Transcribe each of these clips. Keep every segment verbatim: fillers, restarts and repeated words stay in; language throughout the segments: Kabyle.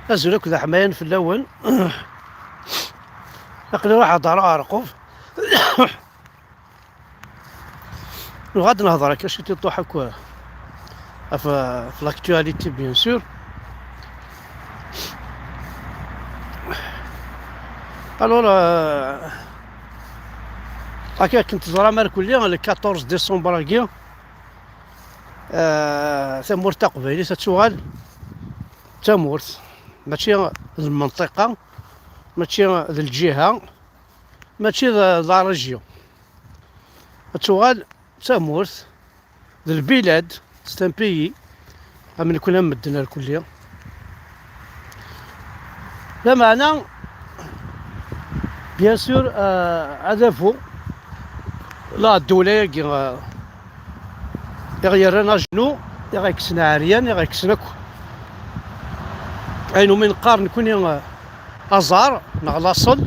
Azul akk d aḥmayan fell-awen. Aql-i ruḥeɣ-d ɣer Aɛerqub. Nebɣa ad nehḍer akka ciṭ i ṭuḥ akk ɣef, ɣef l'actualité, bien sûr. Alors, euh, akka akken teẓram irkelli, le quatorze décembre-agi, euh, tamurt taqbaylit ad tuɣal d tamurt, mačči d lmenṭiqa, mačči d lǧiha, mačči d, d la région. Ad tuɣal d tamurt, d lbilad, c'est un pays, am nekni am medden irkelli. Lameɛna, bien sûr, euh, adabu, la ddula-agi, euh, i ɣ-yerran ajennu, i ɣ-ikksen ɛeryan, i ɣ-ikksen akk ayen umi neqqar nekni, euh, aẓar neɣ laṣel,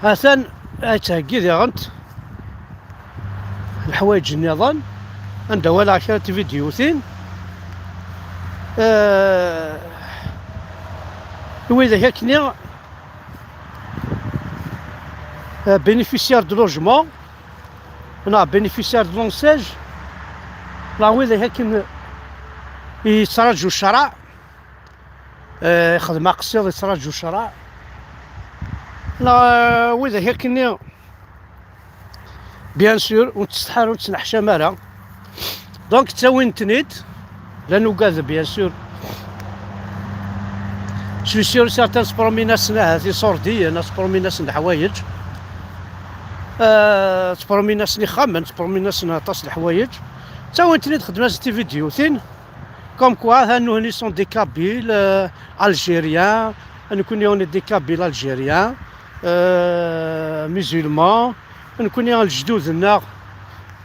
atan ad yettheggi diɣent leḥwayeǧ nniḍen, anda walaɣ kra n tvidyutin, eh, i widak akkenni, eh, bénéficiaires de logement, neɣ bénéficiaires de l'UNSAIG, neɣ widak akken i yettraǧu ccṛeɛ, eh, ixdem aqsiḍ, yettraǧu ccṛeɛ, neɣ, eh, widak akkenni, bien sûr, ur nettsetḥi ara, ur nettneḥcam ara. Donc, ttawin-ten-id, la nugad, bien sûr. Je suis sûr, certains ttpermin-asen ahat iṣurdiyen, ttpermin-asen leḥwayeǧ. Eh, ttpermin-asen ixxamen, ttpermin-asen aṭas leḥwayeǧ. Ttawin-ten-id, xedmen-asen tividyutin. Comme quoi, ha, nutni sont des Kabyles, euh, Algériens, nekni on est des Kabyles Algériens, euh, musulmans, nekni lejdud-nneɣ,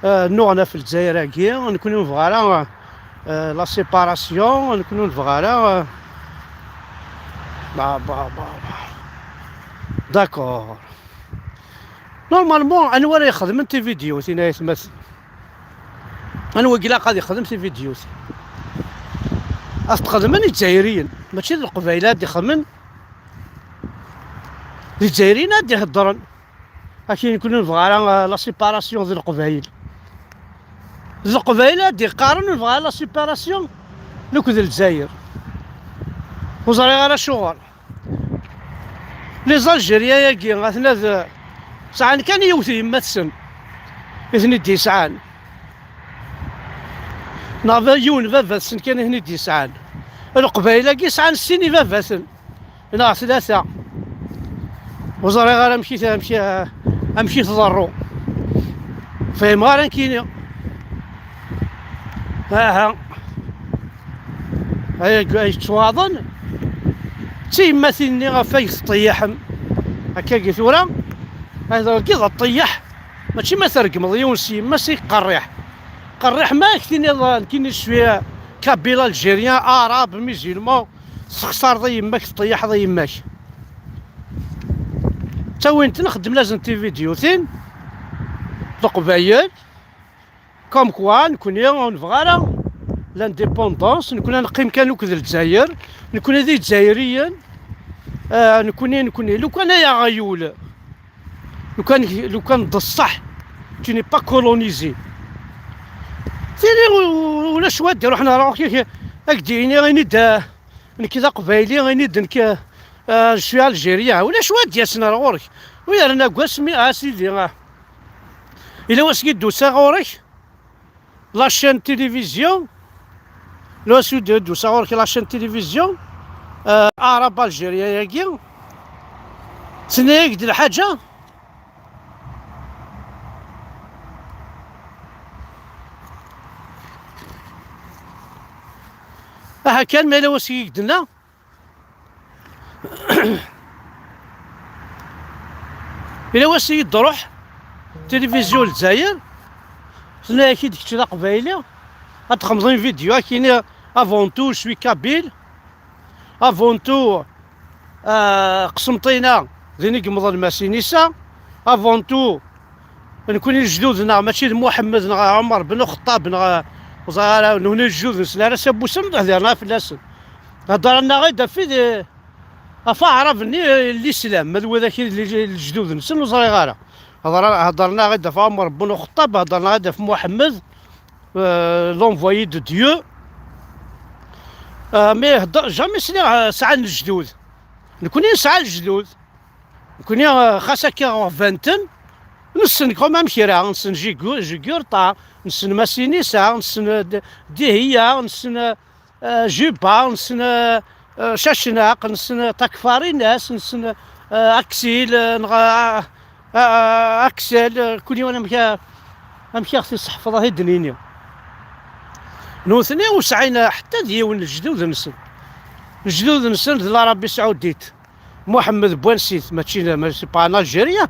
euh, nnuɣen ɣef Lezzayer-agi, nekni ur nebɣi ara, euh, la séparation, nekni ur nebɣi ara, euh, bah, bah, bah, bah. D'accord. Normalement, anwa ara ixedmen tividyutin, ay atmaten? Anwa i ilaq ad ixdem tividyut? Ad t-xedmen Izzayriyen, mačči d Leqbayel ad ixedmen. D Izzayriyen ad d-iheddren. Akken nekni ur nebɣi ara, euh, la séparation d Leqbayel. D Leqbayel ad d-iqqaren ur nebɣi ara la séparation nekk d Lezzayer. Ur ẓriɣ ara acuɣer. Les Algériens-agi, atna d, sɛan kan yiwet yemma-tsen i ten-id-yesɛan. Neɣ d yiwen baba-tsen kan i ten-id-yesɛan. Leqbayel-agi sɛan sin ibabaten, neɣ tlata. Ur ẓriɣ ara amek i t-, amek, amek i tḍerru. Fehmeɣ ara nekkini. Aha. Ay, ay yettwaḍen. D tiyemmatin-nni ɣef ay teṭṭeyyaḥem. Akkagi tura, ay d-, d ṭṭeyyaḥ. Mačči ma tregmeḍ yiwen s yemma-s i qerriḥ. Qerriḥ ma ak-tiniḍ, nekkini je suis kabyle algérien, arabe, musulman, tessexṣareḍ i yemma-k, teṭṭeyyaḥeḍ i yemma-k. Ttawin-ten, xeddmen-asen tividyutin, Leqbayel, comme quoi, nekkni ur nebɣi ara l'indépendance, nekkni ad neqqim kan akked Lezzayer, nekkni d Izzayriyen, ah, nekkni, nekkni, lukan ay aɣyul, lukan, lukan d ṣṣeḥ, tu n'es pas colonisé. Tili u-, ulac wa d-iruḥen ɣer ɣur-k, ak-, ak-d-yini, ini-d, ah, nekk d aqbayli, ini-d nekk, ah, je suis algérien. Ulac wa d-yasen ɣer ɣur-k. U yerna deg wasmi, a sidi, ah, yella wasmi i d-usiɣ ɣur-k, la chaîne télévision, yella wasmi i d-usiɣ ɣur-k la chaîne télévision, ah, arabe algérien-agi, tenna-yak-d lḥaǧa. Aha kan, ma yella wasmi i k-d-tenna, yella wasmi i d-truḥ tilivizyu n Lezzayer, tenna-yak-id kečč d aqbayli, ad txedmeḍ une vidéo, ad k-yini, avant tout, je suis kabyle, avant tout, ah, Qsenṭina, din i yemmḍel Masinisa, avant tout, nekkni lejdud-nneɣ mačči d Muḥemmed neɣ Ɛumer ben Uxeṭṭab neɣ, ur ẓriɣ ara, nekkni lejdud-nsen ara s abusem d hdiren fell-asen. Heddren-aɣ-id ɣef wid, ɣef aɛrab-nni, eh, l'islam, ma d widak i d lejdud-nsen, ur ẓriɣ ara. Heddren-, heddren-aɣ-id ɣef Ɛmer bun Uxeṭṭab, heddren-aɣ-id ɣef Muḥemmed, euh, l'envoyé de Dieu. Euh, mais heddr-, jamais sliɣ, euh, sɛan lejdud. Nekni nesɛa lejdud. Nekni, euh, xas akka ɣur-banten, nessen quand même kra, nessen Jigu-, Jigurṭa, nessen Masinisa, nessen, euh, D-, Dihiya, nessen, euh, euh, Juba, nessen, euh, euh, Cacnaq, nessen, euh, Takfarinas, nessen, euh, Aksil, euh, neɣ, euh, euh, Aksel, euh, kul yiwen amek, amek i ɣ-t-iseḥfeḍ ad t-id-nini. Nutni ur sɛin ḥetta d yiwen lejdud-nsen. Lejdud-nsen d l'Arabie Saoudite. Muḥemmed Bouansite, mačči d, ma-, c'est pas un Algérien.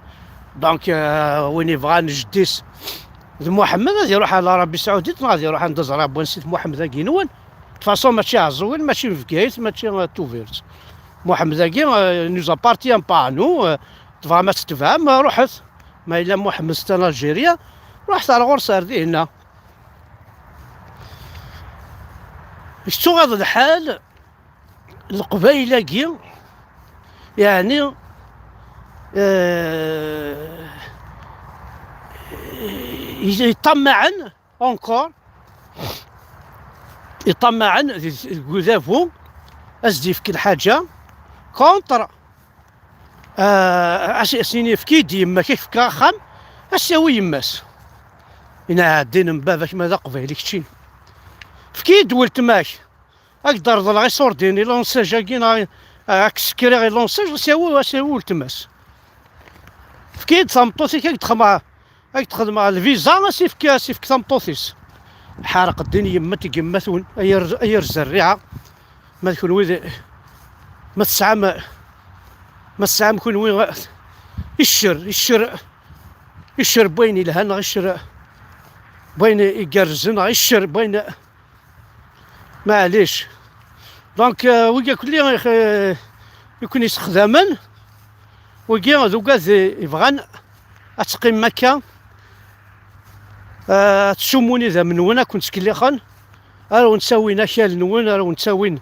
Donc, euh, win yebɣan jeddi-s d Muḥemmed, ad iruḥ ar l'Arabie Saoudite, neɣ ad iruḥ anda ẓra Bouansite Muḥemmed-agi-nwen. De toute façon, mačči Iɛeẓẓugen, mačči n Bgayet, mačči, euh, Tubiret. Muḥemmed-agi, euh, nous appartient pas à nous, euh, tebɣam ad t-tebɛem, euh, ruḥet. Ma yella Muḥemmed c'est un Algérien, ruḥet ar ɣur-s ar dihinna. Yettuɣaḍ lḥal, Leqbayel-agi, yeɛni, euh, yeṭṭamaɛen encore, yeṭṭamaɛen deg, deg udabu, ad s-d-yefk lḥaǧa contre, euh, as-, as-yini, efk-iyi-d yemma-k, ad k-fkeɣ axxam, ad s-yawi yemma-s. Yenna, ɛeddi n baba-k, ma d aqbayli keččini. Efk-iyi-d weltma-k. Ad k-d-reḍleɣ iṣurdiyen, i lansaj-agi, neɣ ad k-sekriɣ i lansaj, ad s-yawi, ad s-yawi weltma-s. Efk-iyi-d tameṭṭut-ik, ad k-d-xedmeɣ, ad k-d-xedmeɣ lviza, ad s-ifk, ad s-ifk tameṭṭut-is. Ḥareq ddin yemma-t-, yemma-twen, ay ar-, ay ar zerriɛa. Ma d kenwi d, ma tesɛam, ma tesɛam kenwi, iccer, iccer, iccer n wayen yelhan, neɣ iccer n wayen igerrzen, neɣ iccer n wayen, maɛlic. Donc, euh, wigi akk-, euh, i ken-yessexdamen, wigi d ugad i-, yebɣan ad teqqimem akka, euh, ad tessumun idammen-nwen, ad ken-ttkellixen, ara wen-ttawin akal-nwen, ara wen-ttawin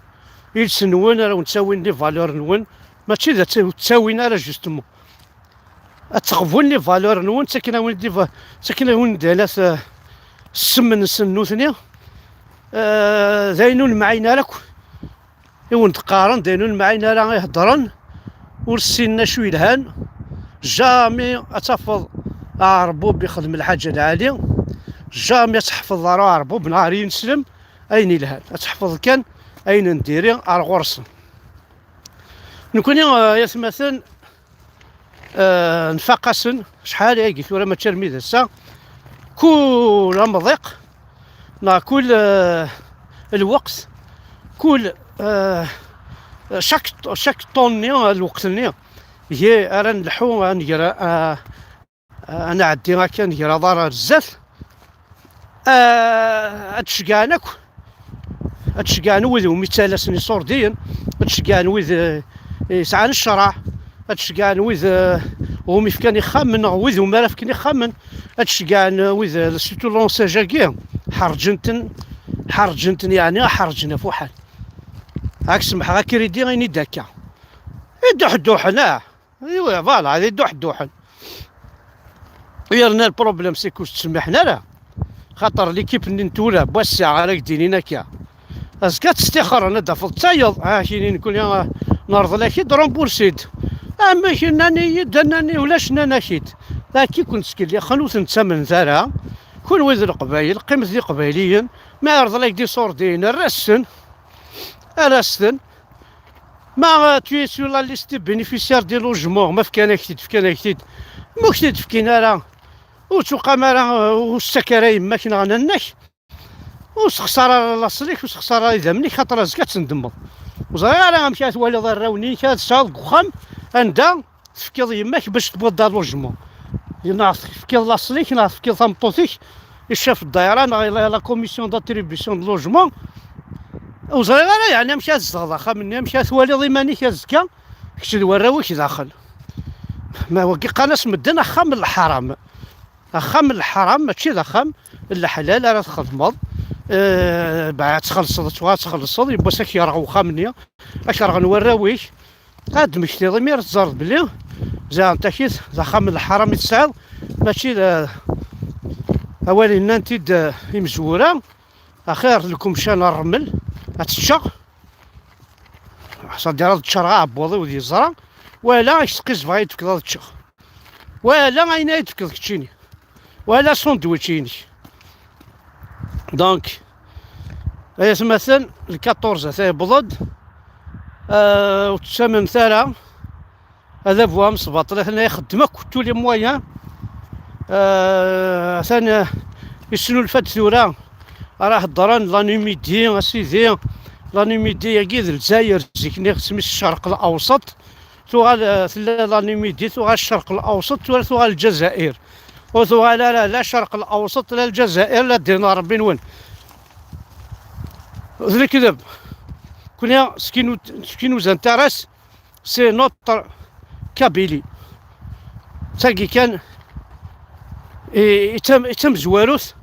iles-nwen, ara wen-ttawin les valeurs-nwen, mačči d ad tt-, ttawin ara, justement. Ad teɣbun les valeurs-nwen, ttaken-awen-d les va-, ttaken-awen-d ala s-, ssem-nsen nutni. Euh, d ayen ur nemɛin ara akk i wen-d-qqaren, d ayen ur nemɛin ara i heddren, ur ssinen acu yelhan. Jamais ad tafeḍ aɛerbub ixdem lḥaǧa lɛali, jamais ad tḥefḍeḍ ara aɛerbub neɣ ara yineslem ayen yelhan. Ad tḥefḍeḍ kan ayen n diri ar ɣur-sen. Nekni, euh, ay atmaten, euh, nfaq-asen, acḥal ayagi tura, mačči armi d ass-a, kul amḍiq, neɣ kul, euh, lweqt, kul, euh, chaque, chaque temps-nni, lweqt-nni, gi ara nleḥḥu, ad nger, euh, ad nɛeddi akka, nger aḍar ar zdat, ah, ad ceggɛen akk, ad ceggɛen wid umi ttalasen iṣurdiyen, ad ceggɛen wid, eh, yesɛan ccṛeɛ, ad ceggɛen wid, eh, umi fkan ixxamen, neɣ wid umi ara fken ixxamen, ad ceggɛen, eh, wid, eh, surtout lansaj-agi, ḥerǧen-ten, ḥerǧen-ten, yeɛni ḥerǧen ɣef uḥal. Ad k-semḥeɣ akridi, ini-d akka. I duḥduḥen, ah! Iwa, voilà, ad iduḥduḥen. Yerna le problème, c'est que ur ttsemmiḥen ara. Xaṭer l'équipe-nni n tura, n wass-a, ara k-d-inin akka. Azekka ad ttixxren, ad d-tafeḍ d tayeḍ. Ah, kini nekni, ah, nerḍel-ak-id, remboursi-d. Amek nnan-iyi-d, nnan-iyi ulac, nnan-ak-id. Akka i ken-ttkellixen, ur ten-ttamnen ara. Kunwi d Leqbayel, qqimet d Iqbayliyen. Ma yerḍel-ak-d iṣurdiyen, err-asen. Err-asen. Ma, euh, tu es sur la liste des bénéficiaires des logements, ma fkan-ak-t-id, fkan-ak-t-id. Ma ur k-t-id-fkin ara, ur tuqam ara, euh, ur s-ttak ara yemma-k neɣ nanna-k, ur sexṣar ara laṣel-ik, ur sexṣar ara idammen-ik, xaṭer azekka ad tendemmeḍ. Ur ẓriɣ ara amek ara twaliḍ arraw-nni-k ara tesɛuḍ deg uxxam anda tefkiḍ yemma-k bac tewwiḍ-d alojement. Neɣ tefkiḍ laṣel-ik, neɣ tefkiḍ tameṭṭut-ik i ccaf n ddayra, neɣ i la, la commission d'attribution de logement. Ur ẓriɣ ara, yeɛni, amek ara tzedɣeḍ axxam-nni, amek ara twaliḍ iman-ik azekka, kečč d warraw-ik daxel. Ma wagi qqaren-as medden axxam n leḥram. Axxam n leḥram, mačči d axxam n leḥlal ara txedmeḍ. Eh, bah, ad txellṣeḍ, ad txellṣeḍ, yiwwas ad k-yerɣ uxxam-nni, ad k-rɣen warraw-ik. Ad d-temmektiḍ imir, teẓẓareḍ belli zeɛnṭakit d axxam n lḥaram i tesɛiḍ, mačči d, eh, awal nnan-t-id, eh, imezwura, axir lkumca n rrmel ad teččeɣ. Ḥṣadir ad ččareɣ aɛebbuḍ-iw d yeẓra, wala ak-sqizbeɣ ad yi-d-tefkeḍ ad ččeɣ. Wala ayen ay d-tefkeḍ keččini. Wala sandwich-inek. Donc, ay atmaten, le quatorze ata yewweḍ-d. Euh, ur tettamnemt ara. Adabu amesbaṭli atan ixeddem akk tous les moyens. Euh, atan, euh, yesnulfa-d tura ara heddren la nuit midi, a sidi. La nuit midi-agi d Lezzayer, zik-nni isem-is Ccerq Lawṣeṭ. Tuɣal, eh, tella la nuit midi, tuɣal Ccerq Lawṣeṭ, tura tuɣal Lezzayer. Ur tuɣal ara la Ccerq Lawṣeṭ, la Lezzayer, la ddin n Ṛebbi-nwen. D lekdeb. Kuni, ce qui nous, ce qui nous intéresse, c'est notre Kabylie. Tagi kan i, i tam-, i tamezwarut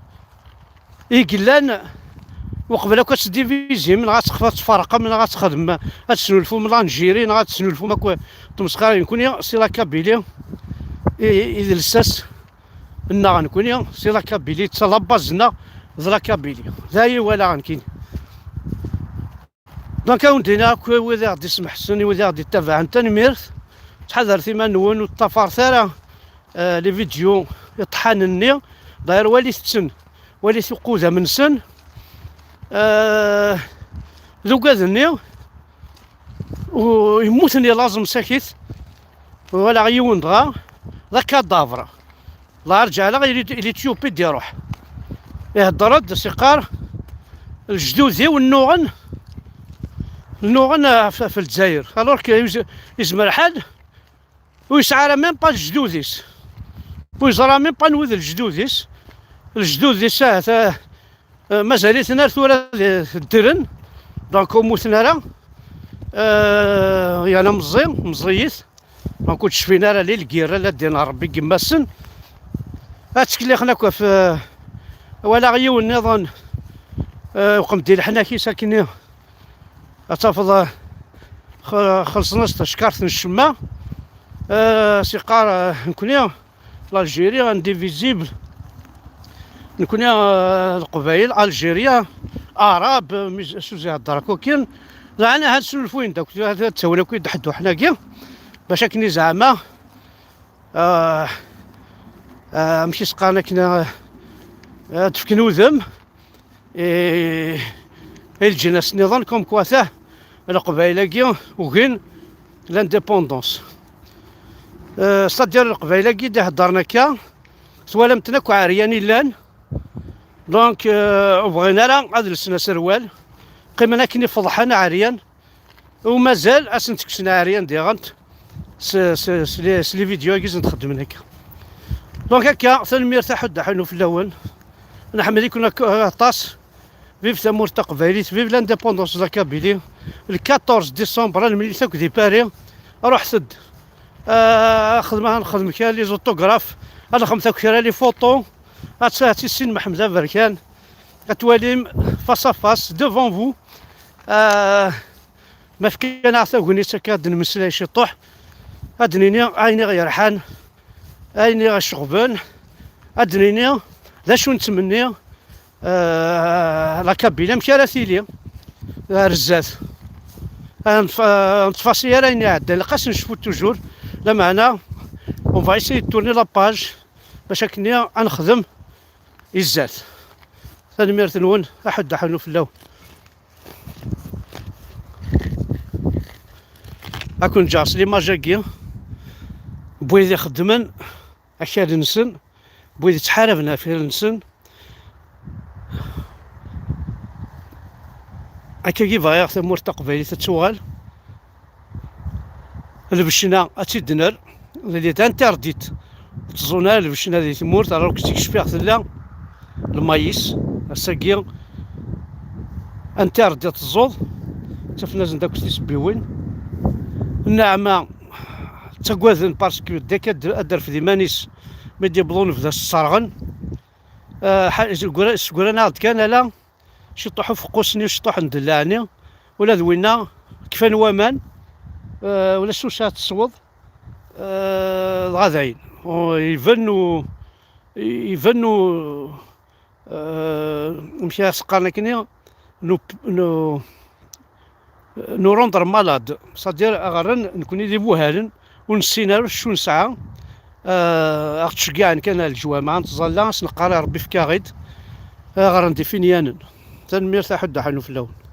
i yellan, uqbel akk ad tdivizim, neɣ ad txef-, ad tferqem, neɣ ad txedmem, ad tesnulfum l'Algérie, neɣ ad tesnulfum akk tmesxarin. Nekkni, c'est la Kabylie i, i d lsas nneɣ, nekkni, c'est la Kabylie, d la base nneɣ d la Kabylie. D aya i walaɣ nekkini. Donc, ad wen-d-iniɣ akk wid i ɣ-d-ismeḥsen, i wid i ɣ-d-ittabaɛen, tanemmirt. Ttḥadaret iman-nwen, ur ṭṭafaret ara, euh, les vidéos iṭḥanen-nni. D'ailleurs, walit-ten, walit uqudam-nsen. Euh, d ugad-nni, u-, yemmuten i laẓ msakit. Walaɣ yiwen dɣa, d akadabre. Lɛerǧ ɛla il est, il est éthiopie d-iruḥ. Ihedder-d, s-iqqar, lejdud-iw nnuɣen, nnuɣen, eh, f, f Lezzayer. Alors que yuz-, yezmer lḥal, ur yesɛi ara même pas lejdud-is. Ur yeẓra même pas anwa i d lejdud-is. Lejdud-is, ahat, eh, eh, mazal-iten ar tura d, ddren. Donc, ur mmuten ara. Eh, yerna meẓẓi, meẓẓiyit. Donc, ur d-cfin ara li lgirra, la ddin n Ṛebbi n yemma-tsen. Ad ttkellixen akk ɣef, eh, walaɣ yiwen nniḍen, eh, uqem-d i leḥnak-is akkenni. Ad tafeḍ, eh, x-, xelṣen-as tacekkart n ccemma. Eh, s-iqqar, eh, nekkni, l'Algérie indivisible. Nekkni, eh, Leqbayel, Algérien, Arab, eh, mis-, s uzihedder akk akken. Laɛna ad snulfuyen-d akk, ad ttawin akk-id ḥedd uḥnagi, bac akken i zeɛma, eh, eh, amek i s-qqaren akken, eh, ad d-fken udem i, i leǧnas nniḍen, comme quoi, tah, Leqbayel-agi ugin l'indépendance. Euh, c'est-à-dire Leqbayel-agi d-iheddren akka, twalam-ten akk ɛeryan i llan. Donc, euh, ur bɣin ara ad lsen aserwal. Qqimen akken ifeḍḥen ɛeryan. U mazal ad sen-tekksen ɛeryan diɣen s, s, s, les, s les vidéos-agi i sen-txeddmen akka. Donc akka, tanemmirt a ḥedd aḥunu fell-awen. Nḥemmel-iken ak-, aṭas. Vive tamurt taqbaylit, vive l'indépendance de la Kabylie. Le quatorze décembre, ad nemlil akk di Paris. Ruḥet-d. Ah, xedm, ad nexdem kra les autographes, ad nexdem akk kra les photos. Ad tt-, ad tissin Meḥmed Aberkan. Ad twalim face à face, devant vous. Ah, ma fkan-aɣ tagnit akka ad d-nemmeslay ciṭuḥ, ad d-nini ayen i ɣ-yerḥan, ayen i ɣ-iceɣben, ad d-nini d acu nettmenni, euh, la Kabylie amek ara tili ar zdat. Ad nf-, ad nettfasi ara ayen iɛeddan, lqas necfu toujours, lameɛna on va essayer de tourner la page bac akken ad nexdem i zdat. Tanemmirt-nwen, aḥuddu aḥunnu fell-awen. Ad ken-ǧǧeɣ s l'image-agi n wid ixeddmen akal-nsen, n wid yettḥaraben akal-nsen. Akkagi bɣiɣ tamurt taqbaylit ad tuɣal. Lbecna ad tt-id-nerr, elle est interdite. Ur tẓun ara lbecna di tmurt, alors que zik cfiɣ tella lmayis, ass-agi interdit ad tẓuḍ, ttafen-asen-d akk tisebbiwin. Nneɛma ttagaden parce que deg ad, ad d-terfed iman-is mi d-yewweḍ unebdu ad s-sserɣen. Ah, ḥa-, zeggra-, seggran-aɣ-d kan ala ciṭuḥ ufeqqus-nni, ciṭuḥ n ddellaɛ-nni, ula d winna kfan waman, eh, ula s usaɛa tesweḍ, eh, dɣa dayen. U-, iban u-, iban u-, eh, amek ara s-qqaren akkenni, nu, nu, nu rendre malade, c'est-à-dire aɣerren nekni d ibuhalen, ur nessin ara acu nesɛa, eh, aɣ-ttceggiɛen kan ar leǧwameɛ n tẓalla, as-neqqar a Rebbi efk-aɣ-id, aɣerren d ifinyanen. Tanemmirt a Ḥuddu Ḥanuf fell-awen.